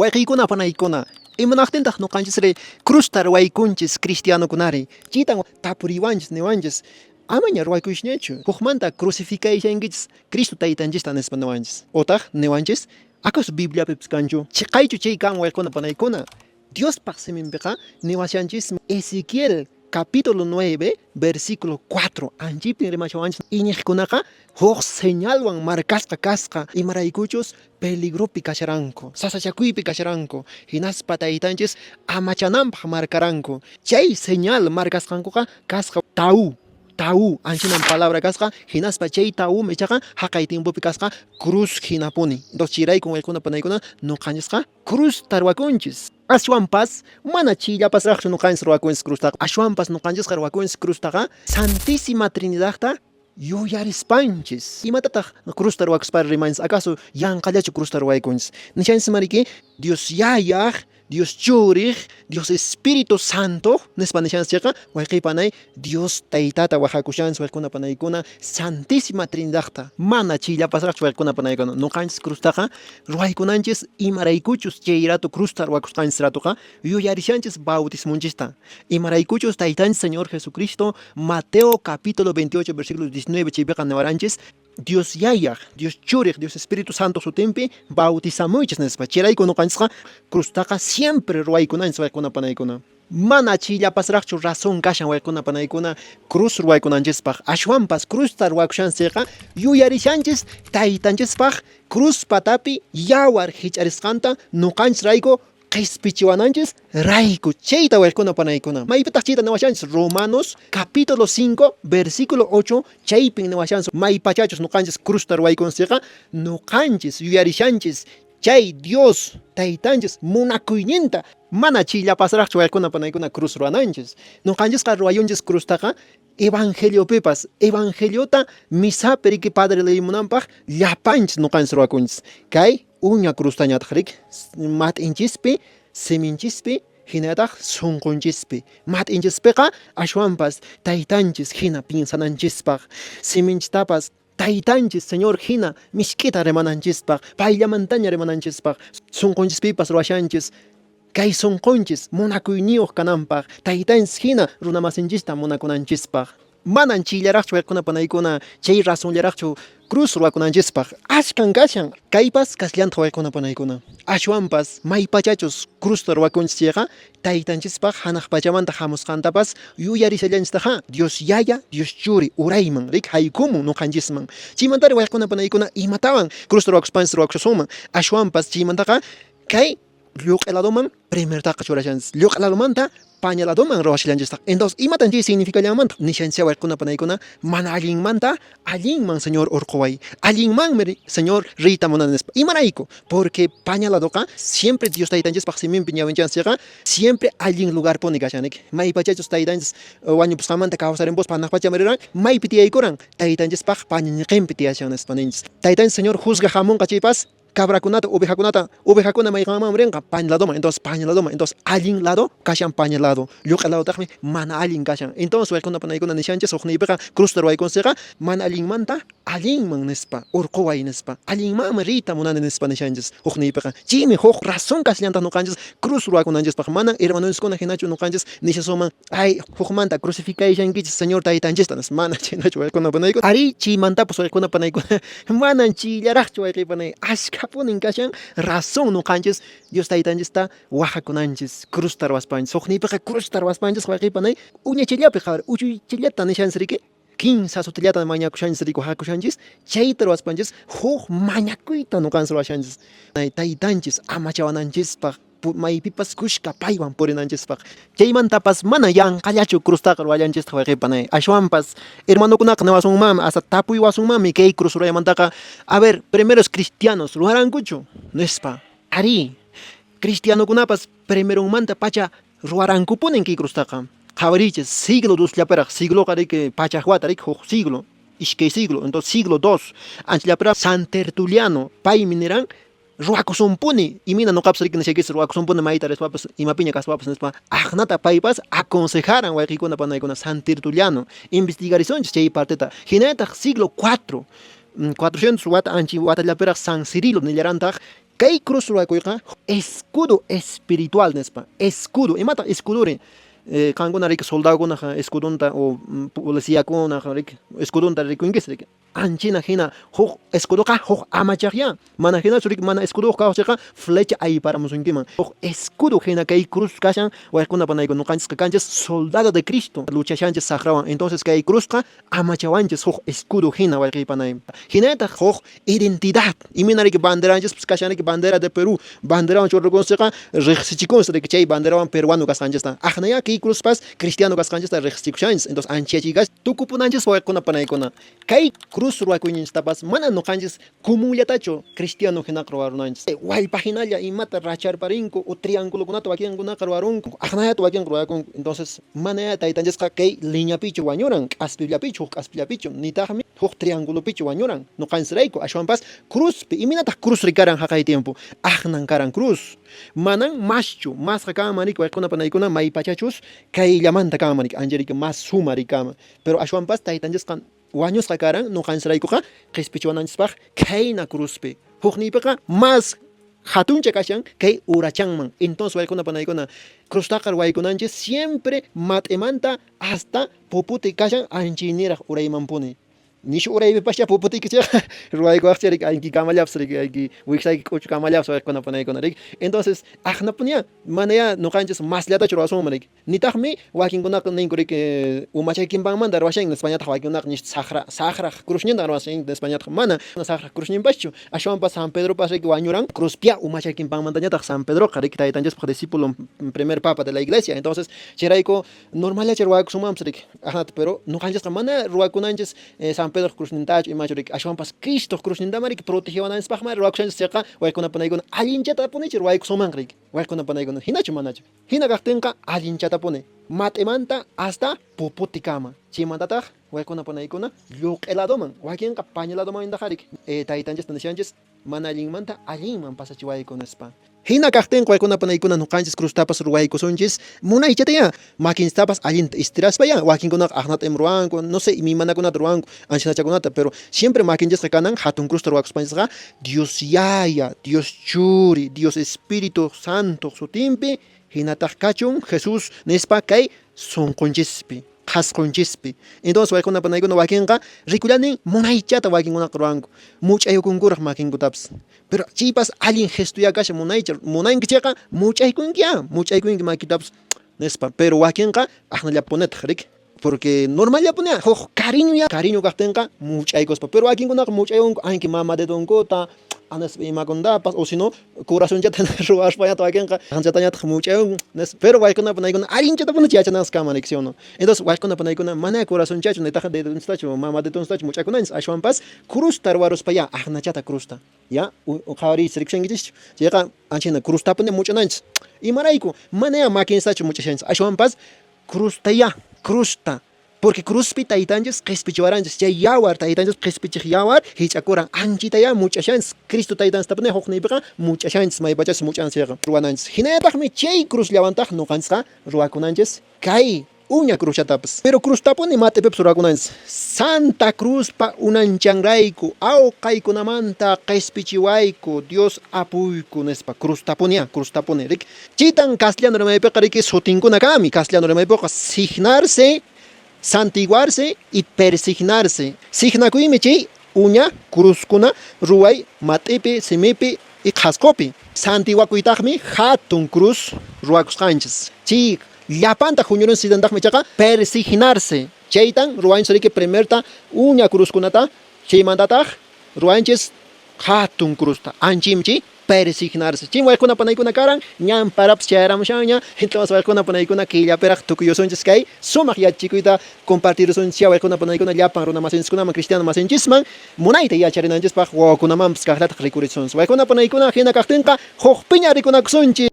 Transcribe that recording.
Wayqiykuna panaykuna, imanaqtintaq noqanchisri cruzta ruwaykunchis cristianokunari? Chaytan tapuriwanchis, niwanchis, Amaña ruwaykuysñachu, hukmanta crucificayshankichis Cristo taytanchista nispa niwanchis. Otaq niwanchis, Acaso Bibliapipis kanchu? Chiqaychu chay kan wayqikuna panaykuna? Diospaq siminpiqa niwashanchismi Ezequiel capítulo 9 versículo 4 anchipin rimashawanchis iñiqkunaqa huk señalwan marcasqa kasqa imaraykuchus peligropi kasharanku, sasachakuypi kasharanku, hinaspa taytanchis amachananpaq marcaranku. Chay señal marcasqankuqa kasqa tau, tau anchinan palabra kasqa, hinaspa chay taum ichaqa haqay tiempopi kasqa cruz hinapuni. Entonces chayraykun waykuna panaykuna noqanchisqa cruzta ruwakunchis. Aswanpas mana chayllapasraqchu noqanchis ruwakunchis cruztaqa. Aswanpas noqanchisqa ruwakunchis cruztaqa Santísima Trinidadta yuyarispanchis. Imatataq cruzta ruwakuspari rimanchis? Acaso yanqallachu cruzta ruwaykunchis? Nishanchisman riki Dios Yayaq, Dios Churiq, Dios Espíritu Santo nispa nishanchis chayqa, wayqiy panay, Dios Taytata wajakushanchis wayqikuna panaykuna Santísima Trinidadta. Mana chayllapasraqchu wayqikuna panaykuna, noqanchis cruztaqa ruwaykunanchis imaraykuchus chay rato cruzta ruwakusqanchis ratoqa yuyarishanchis bautismonchista. Imaraykuchus Taytanchis Señor Jesucristo Mateo capítulo 28 versículo 19 chaypiqa niwaranchis, Dios Yayaq, Dios Churiq, Dios Espíritu Santo sutinpi bautizamuychis nispa. Chayrayku noqanchisqa cruztaqa siempre ruwaykunanchis wayqikuna panaykuna. Mana chayllapasraqchu razón kashan wayqikuna panaykuna cruz ruwaykunanchispaq. Ashwanpas cruzta ruwakushanchis chayqa yuyarishanchis taytanchispaq cruz patapi yawar hich'arisqanta noqanchisrayku qespichiwananchis rayku. Chayta wayqikuna panaykuna. Maypitaq chayta niwashanchis? Romanos capítulo 5 versículo 8 chaypin niwashanchis maypachachus noqanchis cruzta ruwaykunchis chayqa noqanchis yuyarishanchis chay Dios taytanchis munakuyninta. Mana chayllapasraqchu wayqikuna panaykuna cruz ruwananchis. Noqanchisqa ruwayunchis cruztaqa evangeliopipas, evangeliota misapi riki padre leyimunanpaq llapanchis noqanchis ruwakunchis. Kay uña cruztañataq riki mat'inchispi, siminchispi, hinallataq sonqonchispi. Mat'inchispiqa ashwanpas taytanchis hina piensananchispaq, siminchistapas taytanchis Señor hina misk'ita rimananchispaq, payllamantaña rimananchispaq, sonqonchispipas ruwashanchis kay sonqonchis munakuyniyoq kananpaq, taytanchis hina runamasinchista munakunanchispaq. Manan chayllaraqchu wayqikuna panaykuna, chay razonllaraqchu cruz ruwakunanchispaq. Ashkan kashan. Kaypas kasllantaq wayqikuna panaykuna. Ashwanpas maypachachus cruzta ruwakunchis chayqa, taytanchispaq hanaq pachamanta hamusqantapas yuyarishallanchistaqa, Dios Yaya, Dios Churi urayman rik haykumun noqanchisman. Chaymantari wayqikuna panaykuna imatawan cruzta ruwakuspanchis ruwakushasunman. Ashwanpas chaymantaqa kay lluq'i ladoman primertaqa churashanchis. Lluq'i ladomanta paña ladoman ruwashallanchistaq. Entonces, imatan chay significallanmantaq? Nishanchis wayqikuna panaykuna, mana allinmanta allinman Señor urquway. Allinmanmi Señor riyta munani nispa. Imarayku? Porque paña ladoqa siempre Dios taytanchispaq siminpi ñawinchanchis chayqa siempre allin lugarpuni kashan riki. Maypachachus taytanchis wañupusqanmanta kawsarimpuspa hanaq pachaman riran, maypi tiyaykuran? Taytanchispaq paña ñiqinpi tiyashan nispa ninchis. Taytanchis Señor juzgaq hamunqa chaypas cabrakunata, ovejakunata, ovejakuna mayqanmanmi rinqa? Paña ladoman. Entonces paña ladoman. Entonces allin lado kashan paña lado. Lluq'a ladotaqmi mana allin kashan. Entonces waykuna panaykuna nishanchis hukniypiqa cruzta ruwaykunchikqa mana allinmanta allinman nispa, urquway nispa, allinmanmi riyta munani nispa nishanchis hukniypiqa. Chaymi huk razón kashallantaq noqanchis cruz ruwakunanchispaq. Manan hermanonchiskuna hinachu noqanchis nishasunman, ay, hukmanta crucificayshankichis Señor taytanchista nispa. Mana chaynachu waykuna panaykuna. Arí, chaymantapas waykuna panaykuna manan chayllaraqchu wayqey panay. Askhapunin kashan razón noqanchis Dios taytanchista wajakunanchis cruzta ruwaspanchis. Hukniypiqa cruzta ruwaspanchis wayqey panay uñachallapi qhawari, uchuychallata nishanchis riki, kinsa sutillata mañakushanchis riki wajakushanchis, chayta ruwaspanchis huk mañakuyta noqanchis ruwashanchis taytanchis amachawananchispaq, maypipas kushka paywan purinanchispaq. Chaymantapas mana yanqallachu cruztaqa ruwallanchistaq wayqey panay. Ashwanpas hermanokunaqa niwasunmanmi, hasta tapuywasunmanmi kay cruz ruwaymantaqa, a ver, primeros cristianos ruwarankuchu? nispa. Arí, cristianokunapas primeronmantapacha ruwarankupunin kay cruztaqa. Qhawariychis, siglo dosllapiraq, sigloqa riki pachak wata riki huk siglo, iskay siglo, entonces siglo dos, anchallapiraq San Tertuliano paymi niran ruwakusunpuni, imayna noqapas riki nishaykichis ruwakusunpuni mayta rispapas imapiña kaspapas nispa, aqnata paypas aconsejaran wayqiykuna panaykuna San Tertuliano, investigarisunchis chay parteta. Hinallataq siglo cuatro, 400 wata anchi watallapiraq San Cirilo nillarantaq. Kay cruz ruwakuyqa escudo espiritual nispa. Escudo, imataq escudori? Qankuna riki soldadokunaq escudonta o policiakunaq riki escudonta rikunkis riki. Anchina hina huk escudoqa huk amachaqyá. Mana hinachu riki mana escudoyoq kawaq chayqa flecha ayparamusunkiman. Huk escudo hina kay cruz kashan wayquna panayku noqanchisqa kanchis soldado de Cristo luchashanchis saqrawan. Entonces kay cruzqa amachawanchis huk escudo hina wayqey panay. Hinallataq huk identidad imayna riki banderanchispas kashan riki bandera de Perú banderawan churakunchikqa riqsichikunchis riki chay banderawan peruano kasqanchista. Aqnayá kay cruzpas cristiano kasqanchista riqsichikushanchis. Entonces anchayachiykas tukupunanchis wayquna panaykuna. Kay cruz ruwakuyninchistapas mana noqanchis comunllatachu cristiano hinaqa ruwarunanchis. Wallpa hinalla imata racharparinku o triangulokunata wakinkunaqa ruwarunku, aqnayata wakinqa ruwakunku. Entonces manayá taytanchisqa kay liñapichu wañuran, k'aspillapichu, huk k'aspillapichu, nitaqmi huk triangulopichu wañuran noqanchisrayku. Ashwanpas cruzpi, imaynataq cruzri karan haqay tiempo? Aqnan karan cruz. Manan maschu, masqa kanman riki wayquna panaykuna maypachachus kayllamanta kanman riki, ancha riki mas suma riki kanman. Pero ashwanpas taytanchisqa wañusqa karan noqanchisraykuqa qespichiwananchispaq khayna cruzpi. Hukniypiqa mas hatuncha kashan kay urachanman. Entonces waykuna panaykuna cruztaqa ruwaykunanchis siempre mat'imanta hasta puputi kashan anchayniraq uraymanpuni. Nishu uraypipascha puputiykichikqa ruwaykuwaqcha riki aykikamallapis riki ayki wiksayki k'uchukamallapis waykuna panaykuna riki. Entonces aqnapuniyá manayá noqanchis masllatachu ruwasunman riki. Nitaqmi wakinkunaqa ninku riki umachaykinpanmanta ruwashanki nispañataq wakinkunaqa ñish saqra saqraq cruznintan ruwashanki nispañataq mana saqraq cruzninpaschu ashwanpas San Pedropas riki wañuran cruzpia umachaykinpanmantañataq San Pedroqa riki taytanchispaq discípulo primer papa de la iglesia entonces chayrayku normalllacha ruwakusunmanpas riki ajnata pero noqanchisqa mana ruwakunanchis San Pedroq cruznintachu imachu riki ashwanpas Cristoq cruznintamá riki protegewananchispaqmá ruwakushanchis chayqa waykuna panaykuna allinchatapunichu ruwaykusunmanqa riki waykuna panaykuna hinachu manachu. Hina kaqtinqa allinchatapuni mat'imanta hasta puputikama. Chaymantataq waykuna panaykuna lluq'i ladoman, wakinqa paña ladomantaqa riki taytanchista nishanchis mana allinmanta allinman pasachiwayku nispa. Hina kaqtinqa waykuna panaykuna noqanchis cruztapas ruwaykusunchis munaychatayá, makinchitapas allinta istiraspayá. Wakinkunaqa aqnata ima ruwanku, no sé imaymanakunata ruwanku, anchanachakunata, pero siempre makinchisqa kanan hatun cruzta ruwakuspanchisqa Dios Yaya, Dios Churi, Dios Espíritu Santoq sutinpi, hinataq kachun Jesús nispa kay sonqonchispi, qhasqonchispi. Entonces waykuna panaykuna wakinqa rikullanin munaychata wakinkunaqa ruwanku, much'ayukunkuraq makinkutapas. Pero chaypas allin gestoyá kashan munaycha, munanki chayqa much'aykunkiyá, much'aykunki makitapas nispa. Pero wakinqa aqnallapunitaq riki. Porque normallapuni huk cariño ya, cariño kaqtinqa much'aykuspa. Pero wakinkunaqa much'ayunku anki mama dedonkuta, anispa imakuntapas, o si no corazonchata ruwaspañataq wakinqa anchatañataq much'ayunku nispa. Pero waykuna panaykuna allinchatapuni yachananchis kanman riki, ¿sí o no? Entonces waykuna panaykuna mana corazonchachu nitaq dedonchistachu mama dedonchistachu much'akunanchis, ashwanpas cruzta ruwaruspayá aqnachata cruzta. Ya, qhawariychis rikushankichischu. Chayqa ancha hina cruztapuni much'ananchis. Imarayku? Manayá makinstachu much'ashanchis, ashwanpas cruztayá, cruzta. Porque cruzpi taytanchis qespichiwaranchis, chay yawar taytanchis qespichiq yawar hich'akuran. Anchitayá much'ashanchis, Cristo taytanchistapuni hukniypiqa much'ashanchis, maypachachus much'anchis chayqa ruwananchis. Hinallataqmi chay cruzllawantaq noqanchisqa ruwakunanchis kay uña cruzchatapas. Pero cruztapuni mat'ipipas ruwakunanchis. Santa Cruzpa unanchanrayku, awqaykunamanta qespichiwayku, Dios apuyku nispa. Cruztapuniyá, cruztapuni, riki. Chaytan castellano rimaypiqa riki sutinkuna kanmi. Castellano rimaypiqa signarse, santiguarse y persignarse. Signakuymi chay uña cruzkuna ruway mat'ipi, simipi y qhasqopi. Santiguakuytaqmi hatun cruz ruwakusqanchis. Chay llapanta huñurunchis ichaqa persignarse. Chaytan ruwanchis riki primerta uña cruzkunata, chaymantataq ruwanchis hatun cruzta. Anchimchi persignarse. Chay waykuna panaykuna karan, ñan parapas chayaramushanña. Entonces waykuna panaykuna killapiraq tukuyusunchis kay sumaq yachachikuyta compartirusunchis waykuna panaykuna llapan runa masinchiskunaman, cristiano masinchisman munayta yacharinanchispaq wawakunamanpas kaqllataq rikurisunchis. Waykuna panaykuna hina kaqtinqa hukpiña rikunakusunchis.